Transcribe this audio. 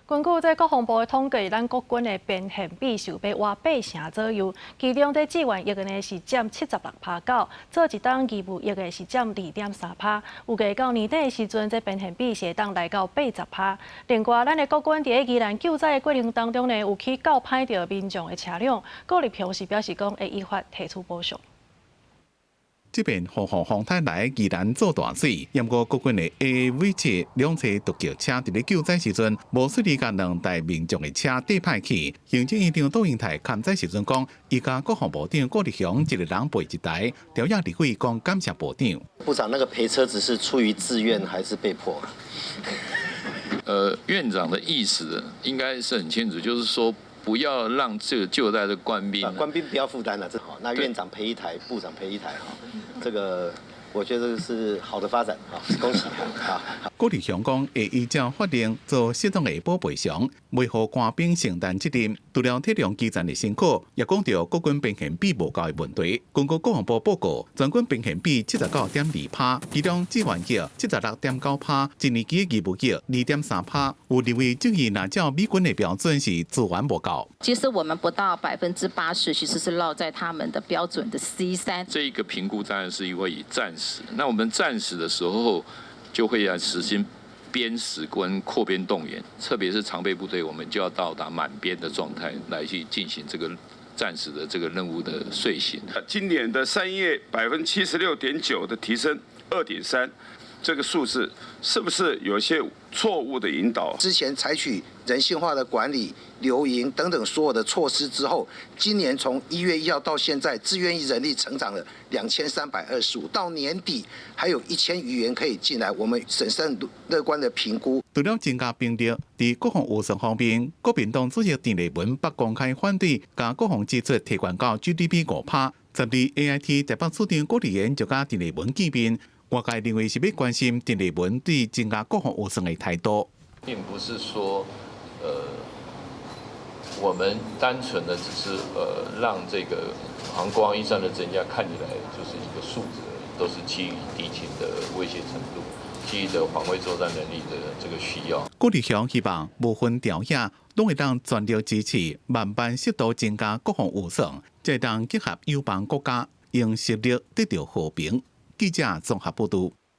根據這國防部的統計，咱國軍的編練比是有欲倚八成左右，其中這志願役的呢是佔76.9%，做一冬義務役的是佔2.3%。預計到年底的時陣，這編練比是會當來到80%。另外，咱的國軍佇宜蘭救災的過程當中呢，有去鉸歹著民眾的車輛，郭立雄是表示講會依法提出補償。這邊風雨風台來宜蘭做大水，毋過國軍的 AAV7兩栖獨腳車佇咧救災時陣，無順利共兩台民眾的車硩歹去。行政院長杜英台勘災時陣講，伊佮國防部長郭立雄一個人賠一台，朝野立委講感謝部長。部長，那個賠車子是出於自願還是被迫？院長的意思應該是很清楚，就是說，不要讓這個救災的官兵，官兵不要負擔了，這好。那院長賠一台，部長賠一台，哈，這個我覺得是好的發展，好，恭喜啊！郭立雄講，會依照法令做適當的補賠償，袂予官兵承擔責任。除了體諒基層的辛苦，也講著國軍編練比無夠的問題。根據國防部報告，全軍編練比79.2%，其中志願役76.9%，一年期義務役2.3%。有立委質疑，若照美軍的標準是資源無夠。其實我們不到80%，其實是落在他們的標準的 C3。這一個評估當然是因為以戰時，那我們戰時的時候就會要實行編實跟擴編動員，特別是常備部隊，我們就要到達滿編的狀態來去進行這個戰時的這個任務的遂行。今年的3月76.9%的提升2.3，這個數字是不是有一些錯誤的引導？之前採取人性化的管理、留營等等所有的措施之後，今年從1月1號到現在，志願役人力成長了2325，到年底還有1000餘員可以進來，我們審慎樂觀的評估。除了增加兵力，佇國防預算方面，國民黨主席鄭麗文捌公開反對共國防支出提懸到 GDP 5%。12 AIT 台北市長郭立言就佮鄭麗文見面，外界認為是欲關心鄭麗文對增加國防預算的態度。並不是說，我們單純的只是讓這個航空預算的增加看起來就是一個數字，都是基於敵情的威脅程度，基於的防衛作戰能力的這個需要。郭立雄希望無分朝野，攏會當全力支持，慢慢適度增加國防預算，才會當結合友邦國家，用實力得著和平。記者綜合報導。